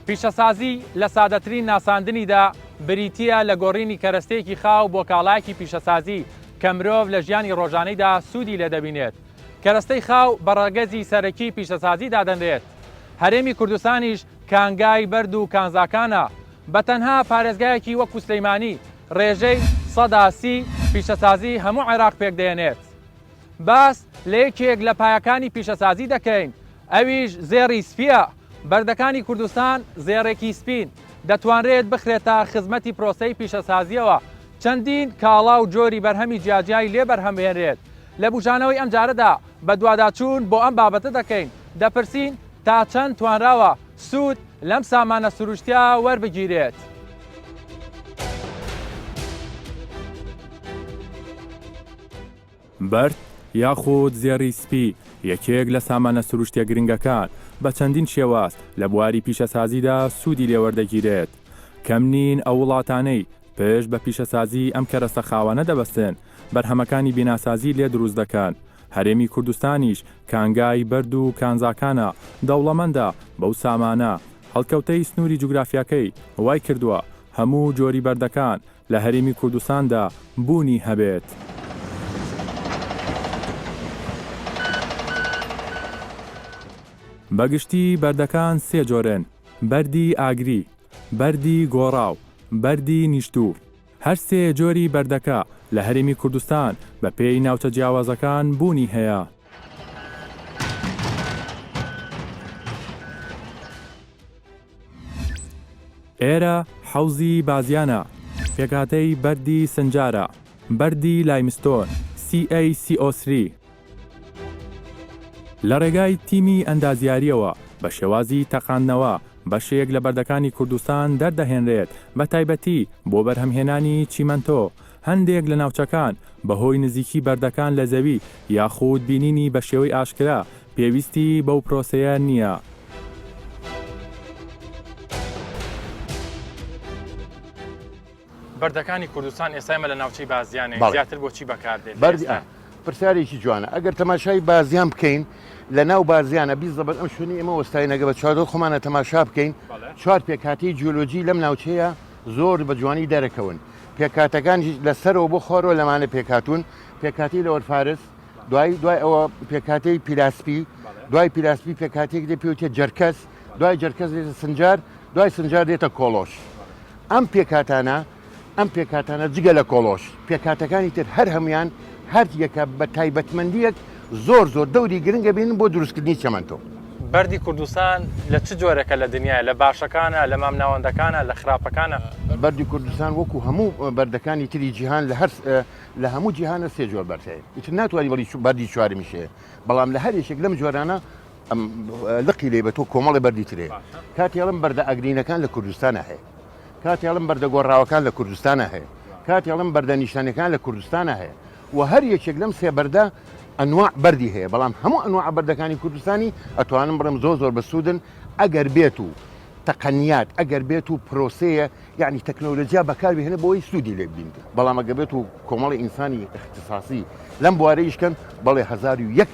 پیشەسازی لە سادەترین ناساندنیدا بریتییە لە گۆڕینی کەرەستەیەکی خاو بۆ کاڵایەکی پیشەسازی کە مرۆڤ لە ژیانی ڕۆژانەیدا سوودی لێ دەبینێت. کەرەستەی خاو بە ڕەگەزی سەرەکی پیشەسازی دادەنرێت. هەرێمی کوردستانیش کانگای بەرد و کانزاکانە. بە تەنها پارێزگایەکی وەکو سلیمانی ڕێژەی 30% پیشەسازی هەموو عێراق پێکدەێنێت. باس لە یەکێک لە پایەکانی پیشەسازی دەکەین ئەویش زێڕی سپییە، بەردەکانی کوردستان زێڕێکی سپین، دەتوانرێت بخرێتە خزمەتی پرۆسەی پیشەسازییەوە، چەندین کاڵا و جۆری بەرهەمی جیاجیای لێ بەرهەمبهێنرێت. لە بوژانەوەی ئەمجارەدا بەدواداچوون بۆ ئەم بابەتە دەکەین، دەپرسین تا چەند توانراوە سوود لەم سامانە سروشتییە وەربگیرێت؟ بەرد یاخود زێڕی سپی یەکێک لە سامانە سروشتیە گرنگەکان، بە چەندین شێواز لە بواری پیشەسازیدا سوودی لێوەردەگیرێت. کەم نین ئەو وڵاتانەی پشت بە پیشەسازی ئەم کەرەستە خاوانە دەبەستن، بەرهەمەکانی بیناسازی لێ دروست دەکەن. هەرێمی کوردستانیش کانگای بەرد و کانزاکانە، دەوڵەمەندە بەو سامانە. هەڵکەوتەی سنووری جوگرافیاکەی وای کردووە هەموو جۆری بەردەکان لە هەرێمی کوردستاندا بوونی هەبێت. بە گشتی بەردەکان سێ جۆرن، بەردی ئاگری، بەردی گۆڕاو، بەردی نیشتوو. هەر سێ جۆری بەردەکە لە هەرێمی کوردستان بە پێی ناوچە جیاوازەکان بوونی هەیە. ئێرە حەوزی بازیانە، پێکهاتەی بەردی سنجارە، بەردی limestone، CaCO3. لە ڕێگای تیمی ئەندازیارییەوە بە شێوازی تەقاندنەوە بەشێک لە بەردەکانی کوردستان دەردەهێنرێت بە تایبەتی بۆ بەرهەمهێنانی چیمەنتۆ، هەندێک لە ناوچەکان بەهۆی نزیکی بەردەکان لە زەوی یاخود بینینی بە شێوەی ئاشکرا پێویستی بەو پرۆسەیە نییە. بەردەکانی کوردستان ئێستا ئێمە لە ناوچەی بازیانین بەڵێ. زیاتر بۆ چی بەکاردێت لە بەردی ئێستا؟ ئا. پرسیارێکی جوانە ئەگەر تەماشای بازیان بکەین لە ناو بازیانە بیزەبت ئەم شوێنی ئێمە وەستاینەگە بە چواردەور خۆمانە تەماشا بکەین بەڵێ. چوار پێکهاتەی جیۆلۆجی لەم ناوچەیە زۆر بە جوانی دەرەکەون پێکهاتەکانیش لە سەرەوە بۆ خوارەوە لەمانە پێکهاتوون پێکهاتەی لەوەر فارس دوای دوای ئەوە پێکهاتەی پیراسپی دوای پیراسپی پێکهاتەیەک دێ پێوتێ جەرکەس دوای جەرکەس دێتە سنجار دوای سنجار دێتە کۆڵۆش ئەم پێکهاتانە ئەم پێکهاتانە جگە لە کۆڵۆش پێکهاتەکانی تر هەر هەمویان هەر یەکە بە تایبەتمەندیەک زۆر زۆر دەوری گرنگە بینن بۆ دروستکردنی چەمەنتۆ. بەردی کوردستان لە چ جۆرێکە لە دنیایە؟ لە باشەکانە، لە مامناوەندەکانە، لە خراپەکانە؟ بەردی کوردستان وەکو هەموو بەردەکانی تری جیهان لە هەر لە هەموو جیهانە سێ جۆر بەرد هەیە ئیتر ناتوانانی بڵی بەردی چوارمیش هەیە بەڵام لە هەر یەکێک لەم جۆرانە ئەم لقی لێ بە تۆ کۆمەڵی بەردی ترێ کاتی ئەڵم بەردە ئەگرینەکان لە کوردستانە هەیە کاتی ئەڵم بەردە گۆڕاوەکان لە کوردستانە هەیە کاتی ئەڵم بەردە نیشانەکان لە کوردستانە هەیە و هەر یەکێک لەم سێ بەردە ئەنواع بەردی هەیە بەڵام هەموو ئەنواع بەردەکانی کوردستانی ئەتوانم بڵێم زۆر زۆر بەسوودن ئەگەر بێت و تەقەنیات ئەگەر بێت و پرۆسەیە یعنی تەکنۆلۆژیا بەکاربهێنێ بۆی سوودی لێ ببینێت بەڵام ئەگەر بێت و کۆمەڵی ئینسانی اختصاصی لەم بوارە ئیش کەن بەڵێ 1001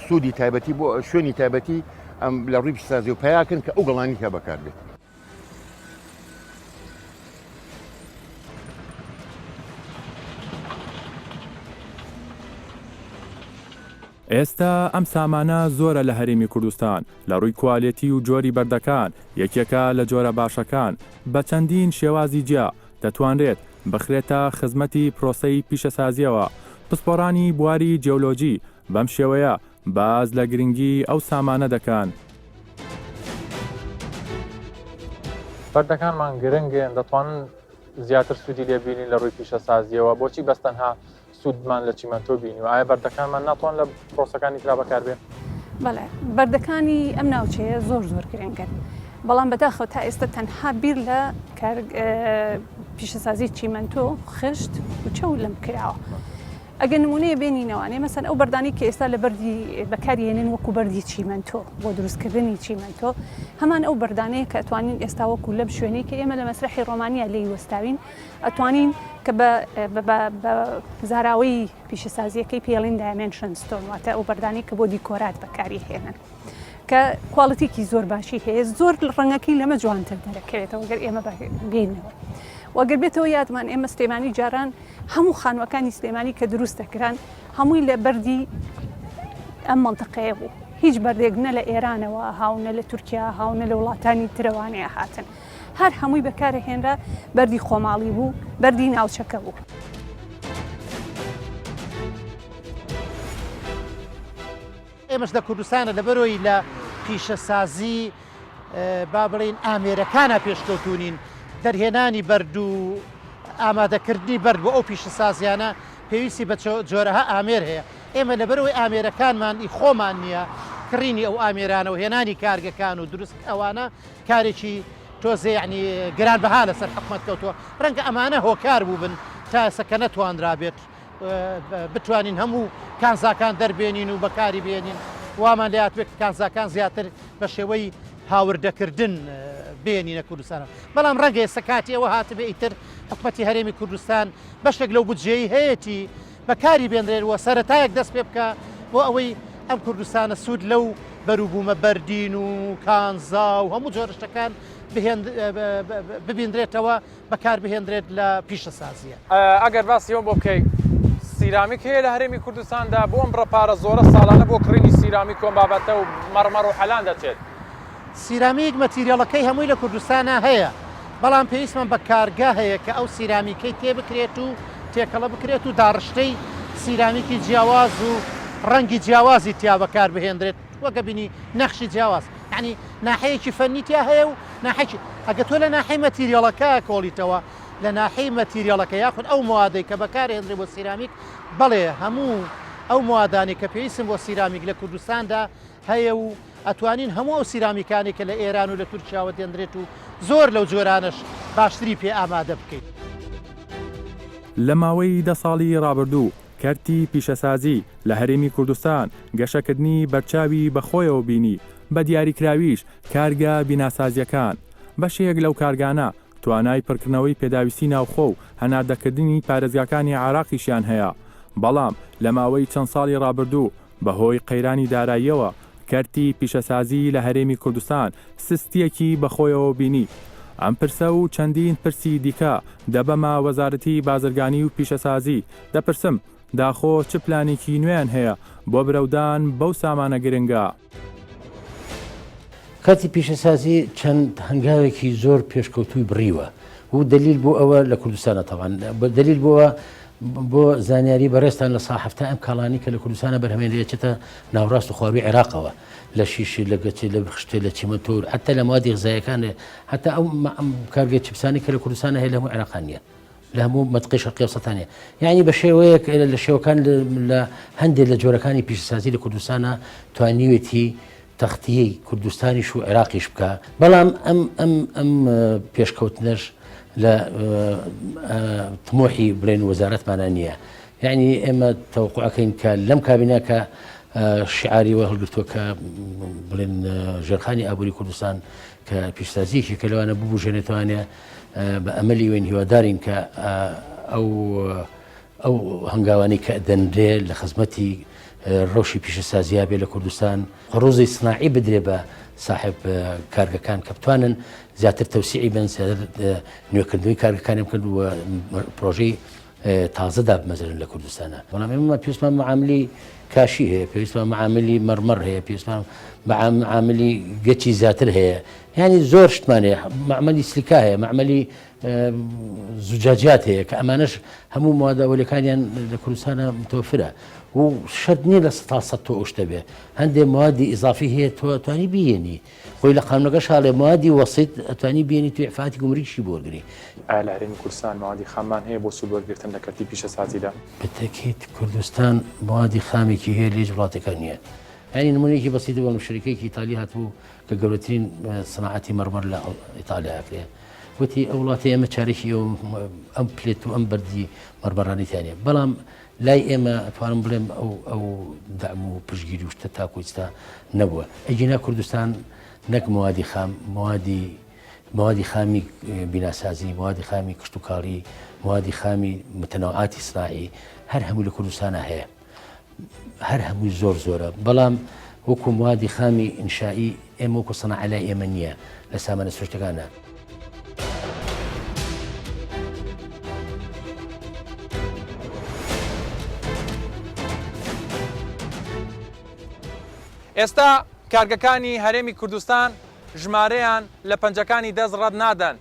سوودی تایبەتی بۆ شوێنی تایبەتی ئەم لە ڕووی پیشەسازی و پیاکن کە ئەو گەڵانی تیا بەکار بێت. ئێستا ئەم سامانە زۆرە لە هەرێمی کوردستان، لە ڕووی کوالێتی و جۆری بەردەکان یەکێکە لە جۆرە باشەکان، بە چەندین شێوازی جیا دەتوانرێت بخرێتە خزمەتی پرۆسەی پیشەسازییەوە، پسپۆڕانی بواری جیۆلۆجی بەم شێوەیە باس لە گرنگی ئەو سامانە دەکەن. بەردەکانمان گرنگن، دەتوانن زیاتر سوودی لێ بینین لە ڕووی پیشەسازییەوە، بۆچی بەس تەنها سوودمان لە چیمەنتۆ بینیوە، ئایا بەردەکانمان ناتوان لە پرۆسەکانی ترا بەکاربێن؟ بەڵێ بەردەکانی ئەم ناوچەیە زۆر زۆر گرنگن، بەڵام بەداخەوە تا ئێستا تەنها بیر لە پیشەسازی چیمەنتۆ، خشت و چەو لەم کراوە. ئەگەر نمونەیە بێنینەوانێ مەسەن ئەو بەردانی کە ئێستا لە بەردی بەکاری هێنن وەکو بەردی چیمەنتۆ بۆ دروستکردنی چیمەنتۆ هەمان ئەو بەردانەیە کە ئەتوانین ئێستا وەکو لەم شوێنەی کە ئێمە لە مەسرەحی ڕۆمانیا لێی وەستاوین ئەتوانین کە بە بە زاراوەی پیشەسازیەکەی پێڵین dimension stone واتە ئەو بەردانەی کە بۆ دیکۆرات بەکاری هێنن. کە quality ێکی زۆر باشی هەیە زۆر ڕەنگەکەی لەمە جوانتر دەرەکەوێتەوە گەر ئێمە بێنەوە وەگەر بێتەوە یادمان ئێمە سلێمانی جاران هەموو خانوەکانی سلێمانی کە دروست دەکران هەمووی لە بەردی ئەم منطقەیە بوو هیچ بەردێک نە لە ئێرانەوە هاونە لە تورکیا هاونە لە وڵاتانی ترەوانەیە هاتن هەر هەمووی بەکارهێنرا بەردی خۆماڵی بوو بەردی ناوچەکە بوو. ئێمەش لە کوردستانە لەبەرۆی لە پیشەسازی با بڵێین ئامێرەکانە پێشکەوتوو نین، دەرهێنانی بەرد و ئامادەکردنی بەرد بۆ ئەو پیشەسازیانە پێویستی بە جۆرەها ئامێر هەیە، ئێمە لەبەرئەوەی ئامێرەکانمان ئی خۆمان نییە، کڕینی ئەو ئامێرانە و هێنانی کارگەکان و دروست ئەوانە کارێکی تۆزێ یەعنی گرانبەها لەسەر حکومەت کەوتووە، ڕەنگە ئەمانە هۆکار بووبن تا ئێستا کە نەتوانرابێت بتوانین هەموو کانزاکان دەربێنین و بەکاری بێنین، وامان لێ هاتبێت کە کانزاکان زیاتر بە شێوەی هاوردەکردن بێنینە کوردستانەوە، بەڵام ڕەنگە ئێستا کاتی ئەوە هاتبێ ئیتر حکومەتی هەرێمی کوردستان بەشێک لەو بودجەیەی هەیەتی بەکاری بێنرێت و سەرەتایەک دەست پێ بکا بۆ ئەوەی ئەم کوردستانە سوود لەو بەروبوومە بەردین و کانزا و هەموو جۆرە شتەکان ببیندرێتەوە بەکاربهێندرێت لە پیشەسازییە. ئەگەر باسی ئەوەم بۆ بکەی سیرامیک هەیە لە هەرێمی کوردستاندا بۆ ئەم بڕە پارە زۆرە ساڵانە بۆ کڕینی سیرامیک و ئەم بابەتە و مەڕمەڕ و حەلان دەچێت؟ سیرامیک مەتیریەڵەکەی هەمووی لە کوردستانا هەیە، بەڵام پێویستمان بە کارگە هەیە کە ئەو سیرامیکەی تێ بکرێت و تێکەڵە بکرێت و داڕشتەی سیرامیکی جیاواز و ڕەنگی جیاوازی تیا بەکار بهێندرێت وەک ئەبینی نەخشی جیاواز یانی ناحەیەکی فەنی تیا هەیە و ناحەیەکی ئەگەر تۆ لە ناحەی مەتیریەڵەکە کۆڵیتەوە لە ناحەی مەتیریەڵەکە یاخود ئەو موادەی کە بەکار هێندرێت بۆ سیرامیک بەڵێ هەموو ئەو موادانەی کە پێویستن بۆ سیرامیک لە کوردستاندا هەیە و ئەتوانین هەموو ئەو سیرامیکانەی کە لە ئێران و لە تورکیاوە دێندرێت و زۆر لەو جۆرانەش باشتری پێ ئامادە بکەین. لە ماوەی دە ساڵی ڕابردوو کەرتی پیشەسازی لە هەرێمی کوردستان گەشەکردنی بەرچاوی بەخۆیەوە بینی، بە دیاریکراویش کارگە بیناسازییەکان. بەشێک لەو کارگانە توانای پڕکردنەوەی پێداویستی ناوخۆ و هەناردەکردنی پارێزگاکانی عێراقیشیان هەیە، بەڵام لە ماوەی چەند ساڵی ڕابردوو بەهۆی قەیرانی داراییەوە کەرتی پیشەسازی لە هەرێمی کوردستان سستییەکی بەخۆیەوە بینی. ئەم پرسە و چەندین پرسی دیکە دەبەمە وەزارەتی بازرگانی و پیشەسازی، دەپرسم داخۆ چ پلانێکی نوێیان هەیە بۆ برەودان بەو سامانە گرنگە؟ کەرتی پیشەسازی چەند هەنگاوێکی زۆر پێشکەوتووی بڕیوە و دەلیل بۆ ئەوە لە کوردستانە تەوان دەلیل بۆوە بۆ زانیاری بەڕێزتان لە سا 70 ئەم کاڵانی کە لە کوردستانە بەرهەمێن دەچێتە ناوڕاست و خواروی عێراقەوە لە شیشی لە گەچی لە خشتێ لە چیمەنتۆر حتا لە موادی غذایەکان حتا ئەو کارگەی چپسانی کە لە کوردستانە هەیە لە هەموو عێراقان نییە لە هەموو مەتقی شەرقی ئەوسەتان هەیە یعنی بە شێوەیەک لە شێوەکان لە هەندێک لە جۆرەکانی پیشەسازی لە کوردستانە توانیوێتی تەختیەی کوردستانیش و عێراقیش بکە بەڵام ئەم ئەم ئەم پێشکەوتنەش لە تمۆحی بڵێن وەزارەتمانە نییە یعنی ئێمە تەوقعەکەین کە لەم کابینە کە شعاری وە هەڵگرتووە کە بڵێن ژێرخانی ئابووری کوردستان کە پیشسازیەکی کە لەوانە ببژێنێتوانێ بە ئەمەلی وین هیوادارین کە ئەو ئەو هەنگاوانەی کە دەنرێ لە خزمەتی ڕەوشی پیشەسازیا بێ لە کوردستان قڕوزی سناعی بدرێ بە ساحب کارگەکان کە بتوانن زیاتر تەوسیعی بن زیاتر نوێکردنەوەی کارگەکانیان بکەن و پرۆژەی تازە دابمەزرن لە کوردستانە بەڵام ئێمە پێویستمان معاملی کاشی هەیە پێویستمان معاملی مەرمەڕ هەیە پێویستمان معاملی گەچی زیاتر هەیە یانی زۆر شتمان هەیە مەعمەلی سلیکا هەیە مەعمەلی زوجاجات هەیە کە ئەمانەش هەموو موادە ئەولیەکانیان لە کوردستانە متوفرە و شەرت نییە لە سەتا سەد تۆ ئەو شتە بێ هەندێک موادی ئیزافی هەیە تۆ ئەتوانی بیێنی خۆی لە قانونەکە شاڵێ موادی وەسیت ئەتوانی بێنی تو ئیعفاتی گومرگیشی بۆ وەرگری. ئایا لە هەرێمی کوردستان مەوادی خاممان هەیە بۆ سوود وەرگرتن لە کەرتی پیشەسازیدا؟ بتەکید کوردستان موادی خامێکی هەیە لە هیچ وڵاتێکا نییە. یانی نمونەیەکی بەسیت بۆ شەریکەیەکی ئیتالی هاتبوو کە گەورەترین سناعەتی مەڕمەڕ لە ئیتالیا ئەکرێ وتی ئەو وڵاتی ئێمە چارێکی ئەو ئەم پلێت و ئەم بەردی مەڕمەڕانی تیانە بەڵام لای ئێمە ئەتوانم بڵێم ئەو ئەو دەعم و پشتگیری و شتە تاکو ئیستا نەبووە ئەگینا کوردستان نەک موادی خام موادی موادی خامی بیناسازی موادی خامی کشتوکاڵی موادی خامی متەنەوعاتی سناعی هەر هەموو لە کوردستانە هەیە هەر هەمووی زۆر زۆرە بەڵام. وەکو موادی خامی ئینشائی ئێمە وەکو سەناعە لای ئێمە نییە لە سامانە سروشتەکانە. ئێستا کارگەکانی هەرێمی کوردستان ژمارەیان لە پەنجەکانی دەست ڕەت نادەن،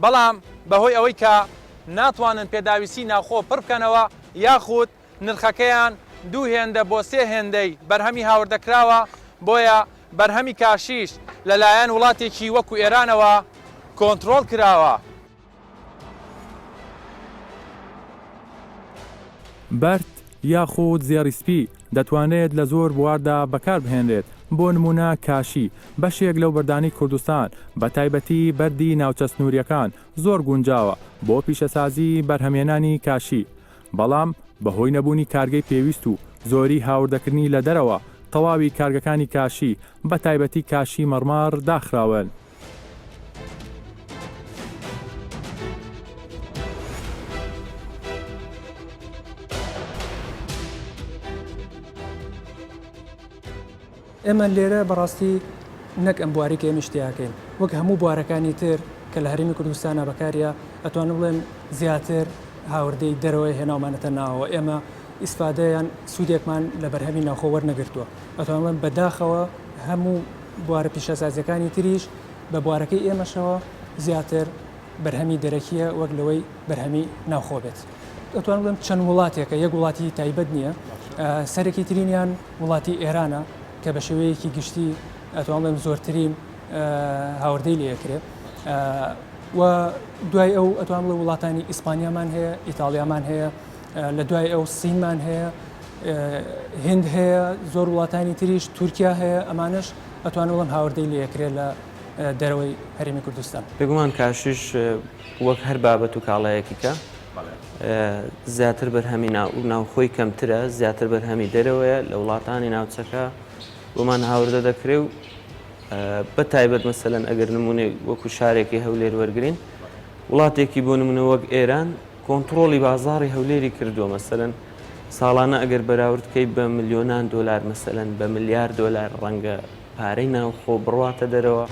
بەڵام بەهۆی ئەوەی کە ناتوانن پێداویستی ناوخۆ پڕ بکەنەوە یاخود نرخەکەیان دوو هێندە بۆ سێ هێندەی بەرهەمی هاوردەکراوە، بۆیە بەرهەمی کاشیش لەلایەن وڵاتێکی وەکو ئێرانەوە کۆنترۆڵ کراوە. بەرد یاخود زێڕی سپی دەتوانرێت لە زۆر بواردا بەکاربهێنرێت، بۆ نموونە کاشی، بەشێک لەو بەردانەی کوردستان، بەتایبەتی بەردی ناوچە سنوورییەکان زۆر گونجاوە بۆ پیشەسازی بەرهەمهێنانی کاشی، بەڵام بەهۆی نەبوونی کارگەی پێویست و زۆری هاوردەکردنی لە دەرەوە، تەواوی کارگەکانی کاشی، بەتایبەتی کاشی مەڕمەڕ داخراون. ئێمە لێرە بەڕاستی نەک ئەم بوارەی کە ئێمەش تیاکەین وەک هەموو بوارەکانی تر کە لە هەرێمی کوردستانە بەکاریە ئەتوانم بڵێم زیاتر هاوردەی دەرەوەی هێناومانەتە ناوەوە ئێمە ئیسفادە یان سوودێکمان لە بەرهەمی ناوخۆ وەرنەگرتووە ئەتوانم بڵێم بەداخەوە هەموو بوارە پیشەسازیەکانی تریش بە بوارەکەی ئێمەشەوە زیاتر بەرهەمی دەرەکیە وەک لەوەی بەرهەمی ناوخۆ بێت. ئەتوانم بڵێم چەند وڵاتێکە یەک وڵاتی تایبەت نییە سەرەکی ترینیان وڵاتی ئێرانە کە بە شێوەیەکی گشتی ئەتوانم بڵێم زۆرترین هاوردەی لێ ئەکرێ و دوای ئەو ئەتوانم بڵێم وڵاتانی ئیسپانیامان هەیە ئیتاڵیامان هەیە لە دوای ئەو سینمان هەیە هند هەیە زۆر وڵاتانی تریش تورکیا هەیە ئەمانەش ئەتوانم بڵێم هاوردەی لێ ئەکرێ لە دەرەوەی هەرێمی کوردستان. بێگومان کاشیش وەک هەر بابەت و کاڵایەکی کە زیاتر بەرهەمی ناوخۆی کەمترە، زیاتر بەرهەمی دەرەوەیە لە وڵاتانی ناوچەکە بۆمان هاوردە دەکرێ و بە تایبەت مەسەلەن ئەگەر نمونەی وەکو شارێکی هەولێر وەرگین وڵاتێکی بۆ نمونە وەک ئێران کۆنتڕۆڵی بازاڕی هەولێری کردووە مەسەلەن ساڵانە ئەگەر بەراورد کەی بە ملیۆنان دۆلار مەسەلەن بە ملیار دۆلار ڕەنگە پارەی ناوخۆ بڕواتە دەرەوە.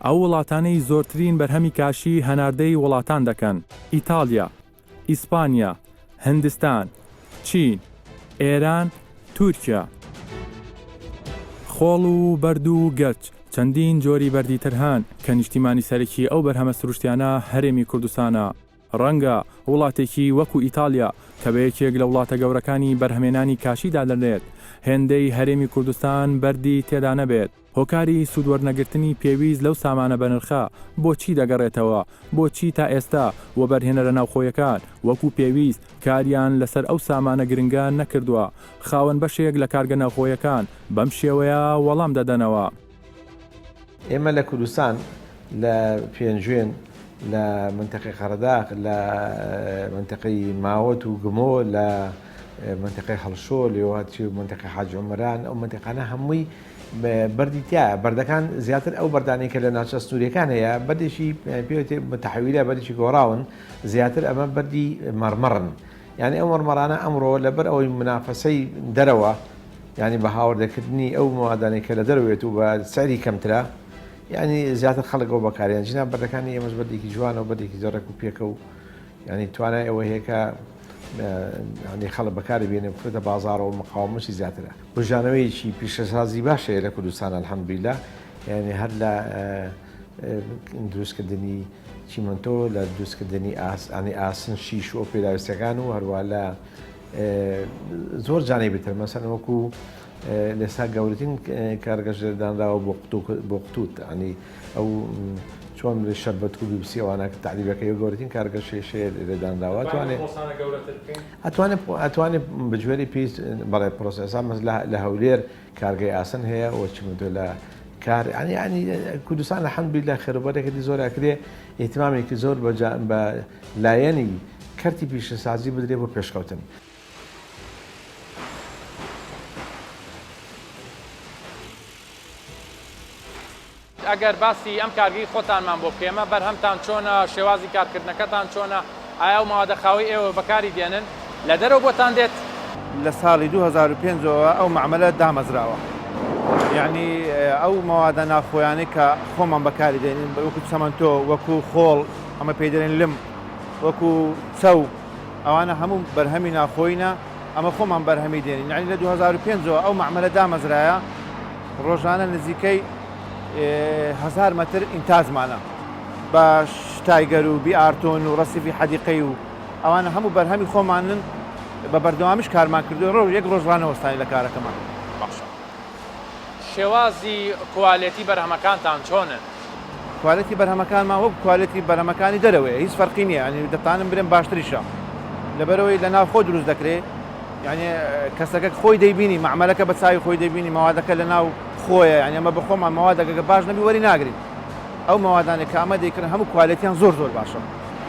ئەو وڵاتانەی زۆرترین بەرهەمی کاشی هەناردەی وڵاتان دەکەن، ئیتاڵیا، ئیسپانیا، هندستان، چین، ئێران، تورکیا. خۆڵ و بەرد و گەچ، چەندین جۆری بەردی تر هەن کە نیشتیمانی سەرەکی ئەو بەرهەمە سروشتیانە هەرێمی کوردستانە. ڕەنگە وڵاتێکی وەکو ئیتاڵیا کە بە یەکێک لە وڵاتە گەورەکانی بەرهەمێنانی کاشی دادەنرێت، هێندەی هەرێمی کوردستان بەردی تێدا نەبێت. هۆکاری سوودوەرنەگرتنی پێویست لەو سامانە بەنرخە بۆ چی دەگەڕێتەوە؟ بۆچی تا ئێستا وەبەرهێنەرە ناوخۆیەکان وەکو پێویست کاریان لەسەر ئەو سامانە گرنگە نەکردووە؟ خاوەن بەشێک لە کارگە ناوخۆیەکان بەم شێوەیە وەڵام دەدەنەوە. ئێمە لە کوردستان لە پێنجوێن، لە مەنتەقەی قەرەداغ، لە مەنتەقەی ماوەت و گمۆ، لە مەنتەقەی هەڵشۆ، لێوهاتچی و مەنتەقەی حاجی عومەران، ئەو مەنتەقانە هەمووی بەردی تیایە. بەردەکان زیاتر ئەو بەردانەی کە لە ناوچە سنووریەکان هەیە، بەردێکی پێوتێ متحویلە، بەردێکی گۆڕاون، زیاتر ئەمە بەردی مەڕمەڕن. یانی ئەو مەڕمەڕانە ئەمڕۆ لەبەر ئەوەی منافەسەی دەرەوە، یانی بە هاوردەکردنی ئەو مەوادانەی کە لە دەرەوە یەت و بە سعری کەمترە، یانی زیاتر خەڵک ئەوە بەکاریان ژینا بەردەکانی ئێمەش بەردێکی جوانە و بەردێکی زۆر ڕێک و پێکە و یانی توانای ئەوە هەیە کە ینی خەڵک بەکاری بێنێ بخرێتە بازاڕەوە مقاومەشی زیاترە بژانەوەیەکی پیشەسازی باش هەیە لە کوردستان الحمدلله یعنی هەر لە دروستکردنی چیمەنتۆ لە دروستکردنی ئاسانی ئاسن شیش و پێداویستەکان و هەروە لە زۆر جانەی بتر مەسەن وەکو لێستا گەورەترین کارگەش لێرە دانراوە بۆ قوتو بۆ قوتوت ینی ئەو چۆن بڵێ شەربەت و بیبسی ئەوانە کە تەعریبەکەی و گەورەترین کارگەش هەیە لێرە دانراوە ئەتوانێ ئەتوانێ ئەتوانێ بە جوێری پێویست بەڵێ پرۆسێسا مەس لە هەولێر کارگەی ئاسن هەیە و چیمەنتۆ لە کار ینی ینی کوردستان لە حەمدوللە خێروبەرێکی زۆر ئەکرێ ئیهتمامێکی زۆر بە لایەنی کەرتی پیشەسازی بدرێ بۆ پێشکەوتن. ئەگەر باسی ئەم کارگەی خۆتانمان بۆ بکەی ئەمە بەرهەمتان چۆنە، شێوازی کارکردنەکەتان چۆنە، ئایا ئەو مەوادە خاوەی ئێوە بەکاری دێنن لە دەرەوە بۆتان دێت؟ لە ساڵی 2005 ەوە ئەو مەعمەلە دامەزراوە. یەعنی ئەو مەوادە ناوخۆیانەی کە خۆمان بەکاری دێنین وەکو چەمەنتۆ، وەکو خۆڵ، ئەمە پێی دەرێن لم، وەکو چەو، ئەوانە هەموو بەرهەمی ناوخۆیینە، ئەمە خۆمان بەرهەمی دێنین. یەعنی لە 2005 ەوە ئەو مەعمەلە دامەزرایە، ڕۆژانە نزیکەی هەزار مەتر ئینتاجمانە بە شتایگەر و بی ئارتۆن و ڕەسیفی حەدیقەی و ئەوانە هەموو بەرهەمی خۆمانن بە بەردەوامیش کارمان کردووە ڕۆژ یەک ڕۆژ ڕانەوەستانی لە کارەکەمان. باشە شێوازی کوالێتی بەرهەمەکانتان چۆنن؟ کوالێتی بەرهەمەکانمان وەک کوالێتی بەرهەمەکانی دەرەوەیە هیچ فەرقی نییە یانی دەتانم برێم باشتریشە لەبەرەوەی لە ناوخۆ دروست دەکرێ یانی کەسەکە خۆی دەیبینی مەعمەلەکە بە چاوی خۆی دەیبینی مەوادەکە لە ناو خۆیە یانی ئەمە بە خۆمان مەوادەکە گە باش نەبی وەری ناگرین ئەو مەوادانەی کە ئەمە دەیکڕن هەموو کوالێتیان زۆر زۆر باشە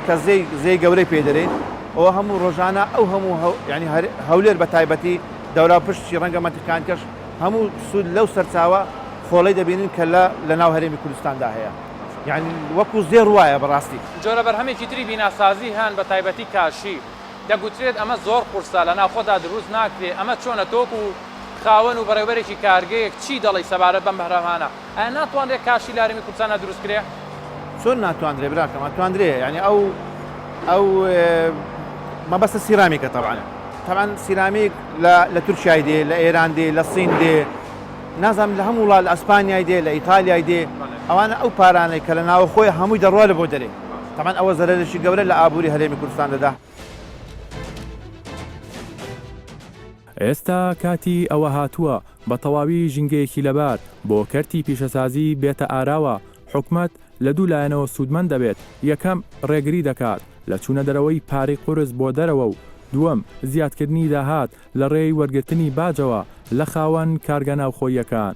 کە زێی زێی گەورەی پێ دەرێین ئەوە هەموو ڕۆژانە ئەو هەموو هەو یانی هەولێر بە تایبەتی دەورا پشتی ڕەنگە مەنتیقەکانکەش هەموو سوود لەو سەرچاوە خۆڵەی دەبینن کە لە لە ناو هەرێمی کوردستاندا هەیە یانی وەکو زێڕ وایە بەڕاستی. جۆرە بەرهەمێکی تری بیناسازی هەن بە تایبەتی کاشی دەگوترێت ئەمە زۆر قورسە لە ناوخۆدا دروست ناکرێ ئەمە چۆنە تۆ وەکو خاوەن و بەڕێوبەرێکی کارگەیەک چی دەڵێی سەبارەت بەم بەرهەمانە ئایا ناتوانرێ کاشی لە هەرێمی کوردستاندا دروست کرێ؟ چۆن ناتواندرێ براکەم ئەتواندرێ یانی ئەو ئەو مەبەستە سیرامیکە تەبعەن تەبعەن سیرامیک لە لە تورکیای دێ لە ئێران دێ لە سین دێ نازانم لە هەموو وڵات لە ئەسپانیای دێ لە ئیتالیای دێ ئەوانە ئەو پارانەی کە لە ناوەخۆی هەمووی دەڕوا لە بۆ دەرێ تەبعەن ئەوە زەرەرێکی گەورە لە ئابووری هەرێمی کوردستان دەدا. ئێستا کاتی ئەوە هاتووە بە تەواوی ژینگەیەکی لەبار بۆ کەرتی پیشەسازی بێتە ئاراوە، حکومەت لە دوو لایەنەوە سوودمەند دەبێت، یەکەم، ڕێگری دەکات لە چوونە دەرەوەی پارەی قورس بۆ دەرەوە و دووەم، زیادکردنی داهات لە ڕێی وەرگرتنی باجەوە لە خاوەن کارگە ناوخۆییەکان.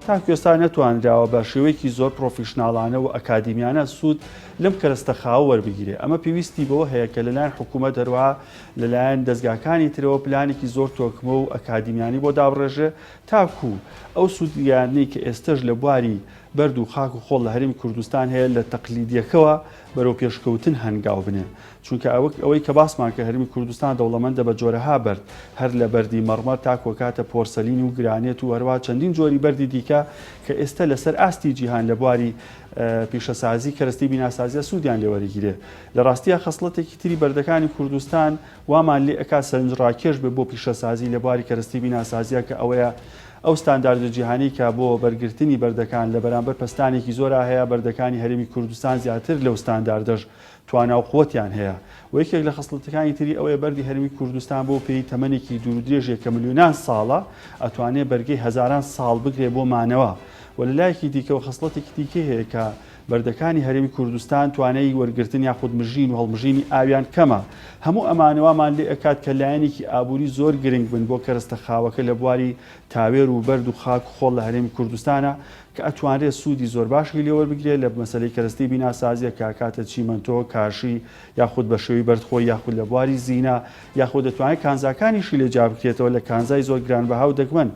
تاکو ئێستا نەتوانراوە بە شێوەیەکی زۆر پرۆفیشناڵانە و ئەکادیمیانە سوود لەم کەرەستە خاوە وەربگیرێ. ئەمە پێویستی بەوە هەیە کە لەلایەن حکوومەت هەروەها لەلایەن دەزگاکانی ترەوە پلانێکی زۆر تۆکمە و ئەکادیمیانەی بۆ دابڕێژرێ تاکو ئەو سوودگەیاندنەی کە ئێستەش لە بواری بەرد و خاک و خۆڵ لە هەرێمی کوردستان هەیە لە تەقلیدیەکەوە بەرەو پێشکەوتن هەنگاو بنێ چونکە وەک ئەوەی کە باسمان کرد هەرێمی کوردستان دەوڵەمەندە بە جۆرەها بەرد هەر لە بەردی مەڕمەر تاکو ئەکاتە پۆرسەلین و گرانێت و هەروەها چەندین جۆری بەردی دیکە کە ئێستە لەسەر ئاستی جیهان لە بواری پیشەسازی کەرەستەی بیناسازیە سوودیان لێ وەرەگیرێ لە ڕاستیا خەسڵەتێکی تری بەردەکانی کوردستان وامان لێ ئەکات سەرنجڕاکێش بێ بۆ پیشەسازی لە بواری کەرەستەی بیناسازیە کە ئەوەیە ئەو ستانداردە جیهانی کە بۆ بەرگرتنی بەردەکان لە بەرامبەر پەستانێکی زۆرا هەیە، بەردەکانی هەرێمی کوردستان زیاتر لەو ستانداردەش توانا و قوەتیان هەیە و یەکێک لە خەسڵەتەکانی تری ئەوەیە بەردی هەرێمی کوردستان بەو پێی تەمەنێکی دوورودرێژێک کە ملیۆنان ساڵە ئەتوانێ بەرگەی هەزاران ساڵ بگرێ بۆ مانەوە و لە لایەکی دیکەوە خەسڵەتێکی دیکەی هەیە کە بەردەکانی هەرێمی کوردستان توانای وەرگرتن یاخود مژین و هەڵمژینی ئاویان کەمە. هەموو ئەمانە وامان لێ ئەکات کە لایەنێکی ئابووری زۆر گرنگ بن بۆ کەرەستە خاوەکە لە بواری تاوێر و بەرد و خاک و خۆڵ لە هەرێمی کوردستانا کە ئەتوانرێ سوودی زۆر باشی لێ وەربگرێ لە مەسەلەی کەرەستەی بیناسازیە کە ئەکاتە چیمەنتۆ، کاشی یاخود بە شێوەی بەرد خۆی یاخود لە بواری زینە یاخود دەتوانێ کانزاکانیشی لێ جیا بکرێتەوە لە کانزای زۆر گرانبەها و دەگمەن.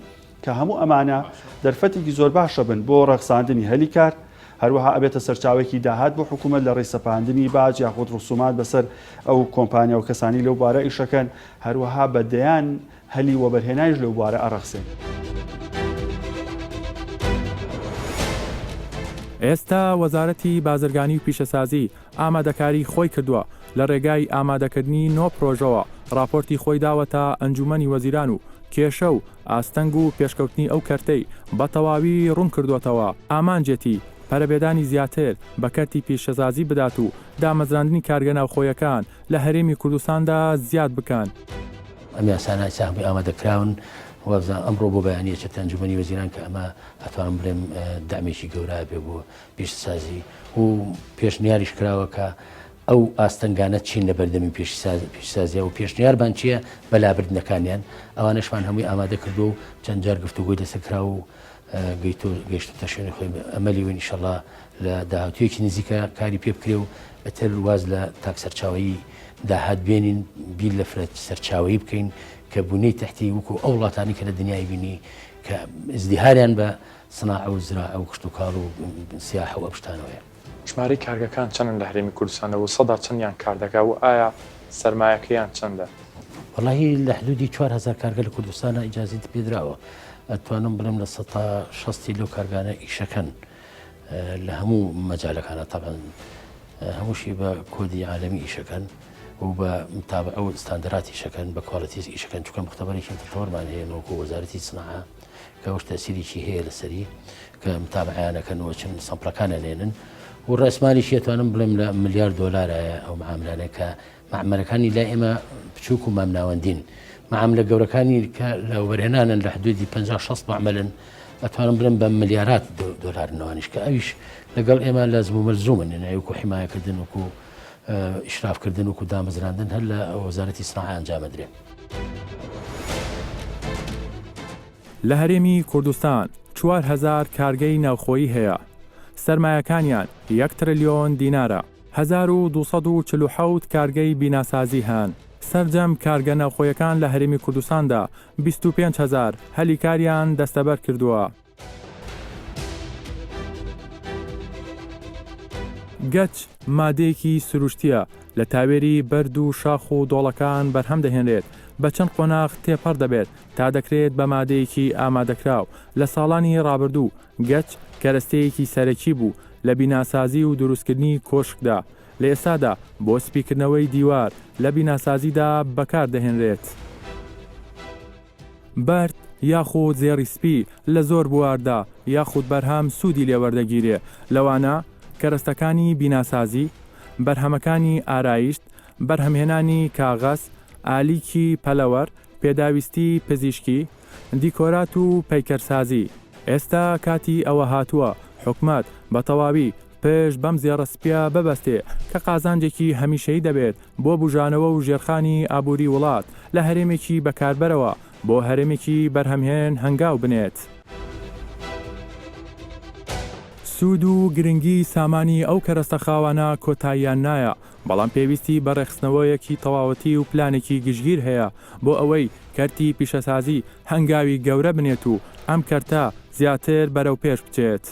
کە هەموو ئەمانە دەرفەتێکی زۆر باشە بن بۆ ڕەخساندنی هەلی کار، هەروەها ئەبێتە سەرچاوەیەکی داهات بۆ حکوومەت لە ڕێی سەپاندنی باج یاخود ڕسومات بەسەر ئەو کۆمپانیا و کەسانی لەو بوارە ئیشەکەن، هەروەها بە دەیان هەلی وەبەرهێنانیش لەو بوارە ئەڕەخسێن. ئێستا وەزارەتی بازرگانی و پیشەسازی ئامادەکاری خۆی کردووە لە ڕێگای ئامادەکردنی نۆ پرۆژەوە ڕاپۆرتی خۆی داوەتە ئەنجوومەنی وەزیران و کێشە و ئاستەنگ و پێشکەوتنی ئەو کەرتەی بە تەواوی ڕوون کردووەتەوە، ئامانجێتی پەرەپێدانی زیاتر بە کەرتی پیشەسازی بدات و دامەزراندنی کارگە ناوخۆیەکان لە هەرێمی کوردستاندا زیاد بکەن. ئەم یاسانە ئێستا هەمووی ئامادەکراون، وابزانم ئەمڕۆ بۆ بەیانی ئەچێتە ئەنجومەنی وەزیران کە ئەمە ئەتوانم بڵێم دەعمێکی گەورە ئەبێ بۆ پیشەسازی و پێشنیاریش کراوە کە ئەو ئاستەنگانە چین لە بەردەمی پیشەسازییە و پێشنیارمان چییە بە لابردنەکانیان، ئەوانەشمان هەمووی ئامادە کردووە و چەند جار گفتوگۆی لەسەر کراوە و گەیشتۆتە شوێنی خۆی، ئەمەلی وین ئیشەڵا لە داهاتوویەکی نزیکە کاری پێ بکرێ و ئیتر واز لە تاک سەرچاوەیی داهات بێنین، بیر لە فرە سەرچاوەیی بکەین کە بونیەی تەحتی وەکو ئەو وڵاتانەی کە لە دنیای بینی کە ئیزدیهاریان بە سناعە و زراعە و کشتوکاڵ و سیاحە و ئەم شتانەوەیە. ژمارەی کارگەکان چەندن لە هەرێمی کوردستاندا و سەدا چەندیان کار دەکا و ئایا سەرمایەکەیان چەندە؟ وەڵاهی لە حدودی 4000 کارگە لە کوردستانە ئیجازی پێدراوە ئەتوانم بڵێم لە سەتا شەستی لەو کارگانە ئیشەکەن لە هەموو مەجالەکانە تەبعەن هەمووشی بە کۆدی عالەمی ئیشەکەن و بە متابعە و ستاندەرات ئیشەکەن بە quality ئیشەکەن چونکە مختبەرێکی متطورمان هەیە وەکو وەزارەتی سناعە کە ئەوش تەسیرێکی هەیە لەسەری کە متابعیانەکەن و چن sample ەکانیان لێنن و ڕێسمالیش ئەتوانم بڵێم لە ملیار دۆلارایە ئەو معاملانە کە مەعمەلەکانی لای ئێمە بچووک و مامناوەندین، مەعاملە گەورەکانی کە لە وەبەرهێنانن لە حدودی 50 60 مەعمەلن ئەتوانم بڵێم بە ملیارات دۆلارن ئەوانیش کە ئەویش لەگەڵ ئێمە لازم و مەلزومن یعنی وەکو حیمایەکردن وەکو ئیشرافکردن وەکو دامەزراندن هەر لە وەزارەتی سناعە ئەنجام ئەدرێ. لە هەرێمی کوردستان 4000 کارگەی ناوخۆیی هەیە، سەرمایەکانیان یەک ترلیۆن دینارە. 1247 کارگەی بیناسازی هەن. سەرجەم کارگە ناوخۆیەکان لە هەرێمی کوردستاندا 25 هەزار هەلی کاریان دەستەبەر کردووە. گەچ مادەیەکی سروشتییە لە تاوێری بەرد و شاخ و دۆڵەکان بەرهەم دەهێنرێت، بە چەند قۆناغ تێپەڕ دەبێت تا دەکرێت بە مادەیەکی ئامادەکراو، لە ساڵانی ڕابردوو گەچ کەرەستەیەکی سەرەکی بوو لە بیناسازی و دروستکردنی کۆشکدا، لە ئێستادا بۆ سپیکردنەوەی دیوار لە بیناسازیدا بەکاردەهێنرێت. بەرد یاخود زێڕی سپی لە زۆر بواردا یاخود بەرهەم سوودی لێ وەردەگیرێ، لەوانە، کەرەستەکانی بیناسازی، بەرهەمەکانی ئارایشت، بەرهەمهێنانی کاغەز، ئالیکی پەلەوەر، پێداویستی پزیشکی، دیکۆرات و پەیکەرسازی. ئێستا کاتی ئەوە هاتووە حکومەت بە تەواوی پشت بەم زێڕە سپییە ببەستێ کە قازانجێکی هەمیشەیی دەبێت بۆ بوژانەوە و ژێرخانی ئابووری وڵات لە هەرێمێکی بەکاربەرەوە بۆ هەرێمێکی بەرهەمهێن هەنگاو بنێت. سوود و گرنگی سامانی ئەو کەرەستە خاوانە کۆتاییان نایە، بەڵام پێویستی بە ڕێکخستنەوەیەکی تەواوەتی و پلانێکی گشتگیر هەیە بۆ ئەوەی کەرتی پیشەسازی هەنگاوی گەورە بنێت و ئەم کەرتە زیاتر بەرەوپێش بچێت.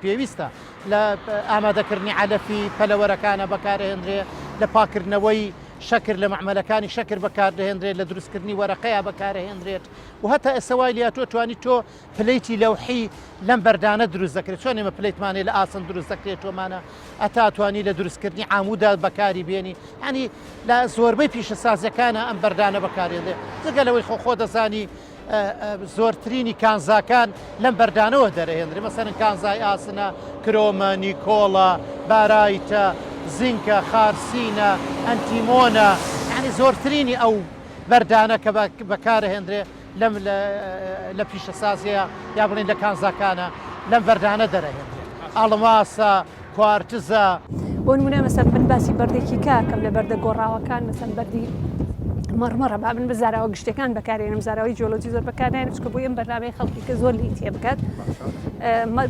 پێویستە لە ئامادەکردنی عەلەفی پەلەوەرەکانە بەکارئەهێنرێ، لە پاکردنەوەی شەکر لە مەعمەلەکانی شەکر بەکاردەهێنرێت، لە دروستکردنی وەرەقەیا بەکارئەهێنرێت و هەتا ئێستا وای لێهاتووە توانی تۆ plate ی لەوحی لەم بەردانە دروست دەکرێت چۆن ئێمە plate مان هەیە لە ئاسن دروست دەکرێت تۆمانە ئەتا توانی لە دروستکردنی عامودا بەکاری بێنی ینی لە زۆربەی پیشەسازیەکانە ئەم بەردانە بەکارێندێ جگە لەوەی خۆ خۆ دەزانی زۆرترینی کانزاکان لەم بەردانەوە دەرەهێنرێ مەسەرن کانزای ئاسنە کرۆمە نیکۆڵە بارایتە زینکە خارسینە ئەنتیمۆنە ینی زۆرترینی ئەو بەردانە کە بەکارهێنرێ لەم لە پیشەسازیە یا بڵێن لە کانزاکانە لەم بەردانە دەرەهێنرێت ئەڵماسە کوارتزە. بۆ نمونە مەسەن من باسی بەردێکی کاکەم لە بەردە گۆڕاوەکان مەسەن بەردی مەڕمەڕە با من بە زاراوە گشتەکان بەکارێنم زاراوەی جیۆلۆجی زۆر بەکارنایەنم چونکە بۆ ئەم بەرنامەی خەڵکی کە زۆر لێی تێبگات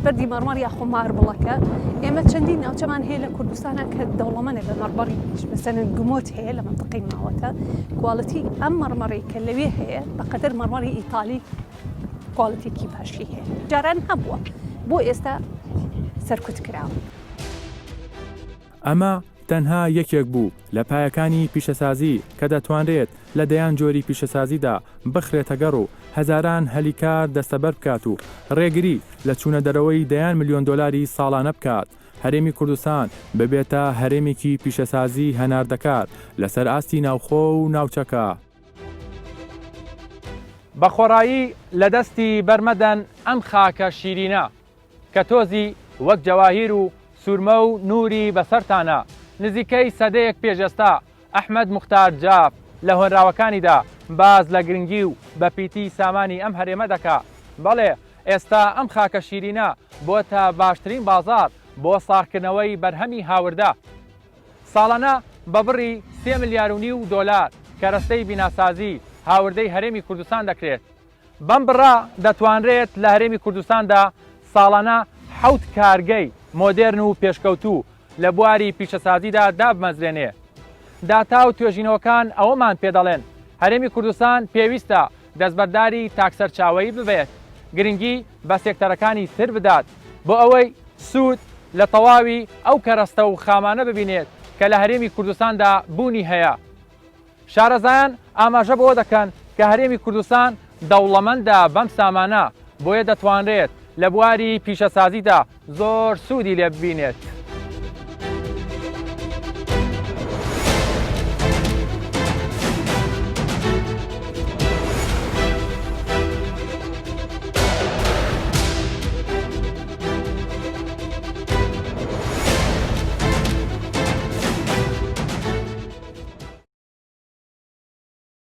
بەردی مەڕمەڕ یاخۆ marble ەکە ئێمە چەندین ناوچەمان هەیە لە کوردستانە کە دەوڵەمەنە بە مەڕمەڕی مەسەلەن گمۆت هەیە لە مەنتقەی ماوەتە quality ئەم مەڕمەڕی کە لەوێ هەیە بەقەدەر مەڕمەڕی ئیتالی quality ێکی باشی هەیە جاران هەبووە بۆ ئێستا سەرکوت کراوە. ئەمە تەنها یەکێک بوو لە پایەکانی پیشەسازی کە دەتوانرێت لە دەیان جۆری پیشەسازیدا بخرێتە گەڕ و هەزاران هەلی کار دەستەبەر بکات و ڕێگری لە چوونە دەرەوەی دەیان ملیۆن دۆلاری ساڵانە بکات هەرێمی کوردستان ببێتە هەرێمێکی پیشەسازی هەناردەکار لەسەر ئاستی ناوخۆ و ناوچەکە. بە خۆڕایی لە دەستی بەرمەدەن ئەم خاکە شیرینە. کە تۆزی وەک جەواهیر و سورمە و نووری بەسەرتانە، نزیکەی سەدەیەک پێش ئێستا ئەحمەد موختار جاف لە هۆنراوەکانیدا باس لە گرنگی و بەپیتی سامانی ئەم هەرێمە دەکا. بەڵێ ئێستا ئەم خاکە شیرینە بۆتە باشترین بازاڕ بۆ ساغکردنەوەی بەرهەمی هاوردە. ساڵانە بە بڕی سێ ملیار و نیو دۆلار کەرەستەی بیناسازی هاوردەی هەرێمی کوردستان دەکرێت. بەم بڕە دەتوانرێت لە هەرێمی کوردستاندا ساڵانە حەوت کارگەی مۆدێرن و پێشکەوتوو لە بواری پیشەسازیدا دابمەزرێنێ. داتا و توێژینەوەکان ئەوەمان پێدەڵێن هەرێمی کوردستان پێویستە دەستبەرداری تاکسەرچاوەیی ببێت، گرنگی بە سێکتەرەکانی تر بدات. بۆ ئەوەی سوود لە تەواوی ئەو کەرەستە و خامانە ببینێت کە لە هەرێمی کوردستاندا بوونی هەیە. شارەزایان ئاماژە بەوە دەکەن کە هەرێمی کوردستان دەوڵەمەندە بەم سامانە، بۆیە دەتوانرێت لە بواری پیشەسازیدا زۆر سوودی لێ ببینێت.